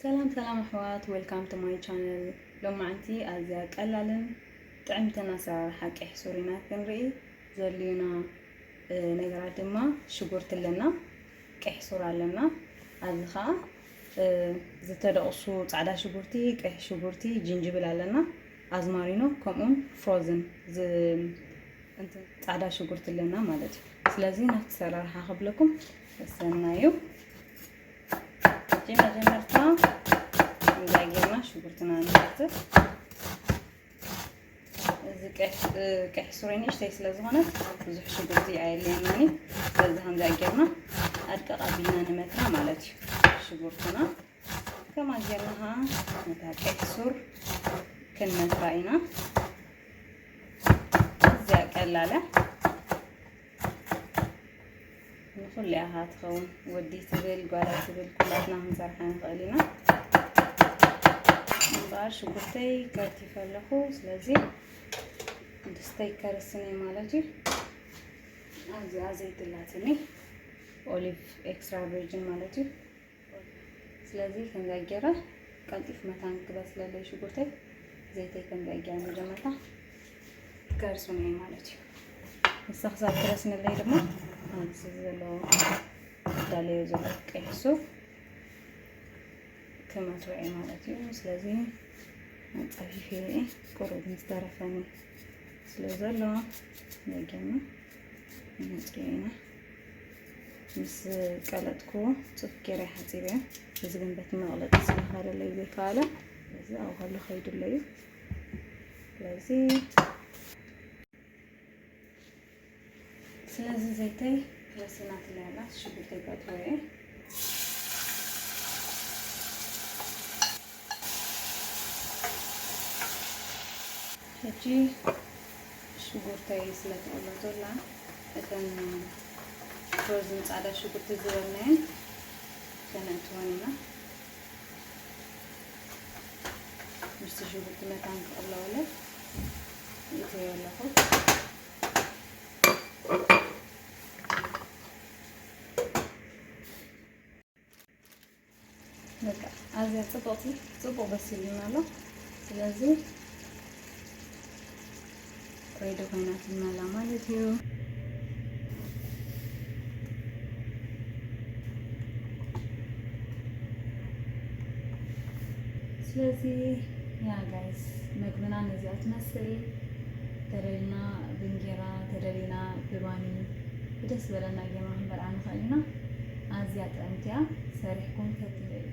ሰላም ሰላም ኣሕዋት፣ welcome to my channel። ሎማዓንቲ ኣዝያ ቀላልን ጥዕምትን ኣሰራርሓ ቀይሕ ሱር ኢና ክንርኢ። ዘድልዩና፣ እ፣ ነገራት ድማ ሽጉርቲ ኣለና፣ ቀይሕ ሱር ኣለና፣ ኣብዚ ኸዓ፣ እ፣ ዝተደቑሱ ጻዕዳ ሽጉርቲ፣ ቀይሕ ሽጉርቲ፣ ጅንጅብል ኣለና፣ ኣዝማሪኖ፣ ከምኡውን ፍሮዝን ዝ-፣ እንትን ጻዕዳ ሽጉርቲ ኣለና ማለት እዩ። ስለዚ ናብቲ ሰራርሓ ክብለኩም ወሰና እዩ። ሕጂ መጀመርታ እንዳ ጌርና ሽጉርትና ንከትፍ። እዚ ቀይሕ፣ ቀይሕ ሱር ንእሽተይ ስለ ዝኾነት ብዙሕ ሽጉርቲ ኣየድልየናን እዩ። ስለዚ ከምዚኣ ጌርና ኣድቀቕ ኣቢልና ንመትራ ማለት እዩ። ሽጉርትና ከማ ጌርና ኸዓ ነታ ቀይሕ ሱር ክንመትራ ኢና። እዚኣ ቀላለ ንኹሉ እያ ትኸውን። ወዲ ትብል፣ ጓል ትብል፣ ኩላትና ክንሰርሓ ንኽእል ኢና። እምበኣር ሽጉርተይ ከርቲፈ ኣለኹ። ስለዚ ድስተይ ከርስን እየ ማለት እዩ። ኣብዚኣ ዘይቲ ኣላትኒ፣ ኦሊቭ ኤክስትራ ቨርጂን ማለት እዩ። ስለዚ ከምዚኣ ገይረ ቀልጢፍ መታን ክበስለለይ ሽጉርተይ፣ ዘይተይ ከምዚኣ ገይረ መጀመርታ ከርሱን እየ ማለት እዩ። ንሳ ክሳብ ትረስንለይ ድማ ኣብዚ ዘሎ ዳለዮ ዘሎ ቀይሕ ሱር ክመትሮ እየ ማለት እዩ። ስለዚ ኣንጻፊፈ እየ፣ ቁሩብ ዝተረፈኒ ስለ ዘሎ ነጊርና ነጽርዮ ኢና። ምስ ቀለጥኩዎ ጽፉፍ ገይረ ሓጺበዮ። እዚ ግን በቲ መቕለጢ ስለዝኸኣለለይ ዘይከኣለ፣ እዚ ኣብኡ ከሎ ከይድለዩ። ስለዚ፣ ስለዚ ዘይተይ ረሲናትለይ ኣላ፣ ሽጉርተይ ከእትዎ እየ። ሕጂ ሽጉርተይ ስለ ትቕሎ ዘላ፣ እተን ፍሮዝን ጻዕዳ ሽጉርቲ ዝበልናየን ከነእትወን ኢና። ምስቲ ሽጉርቲ መታን ክቕለወለይ ይእትዮ ኣለኹ። በቃ፣ ኣዝያ ጽብቕቲ፣ ጽቡቕ በሲሉና ኣሎ። ስለዚ ሬዲ ኮይናትና ኣላ ማለት እዩ። ስለዚ ያ ጋይስ፣ መግብና ነዚኣ ትመስል። ተደሊና ብእንጌራ፣ ተደሊና ብባኒ፣ ብደስ ዝበለና ጌርና ክንበልዓ ንኽእል ኢና። ኣዝያ ጥዕምቲ እያ። ሰሪሕኩም ፈትንዮ።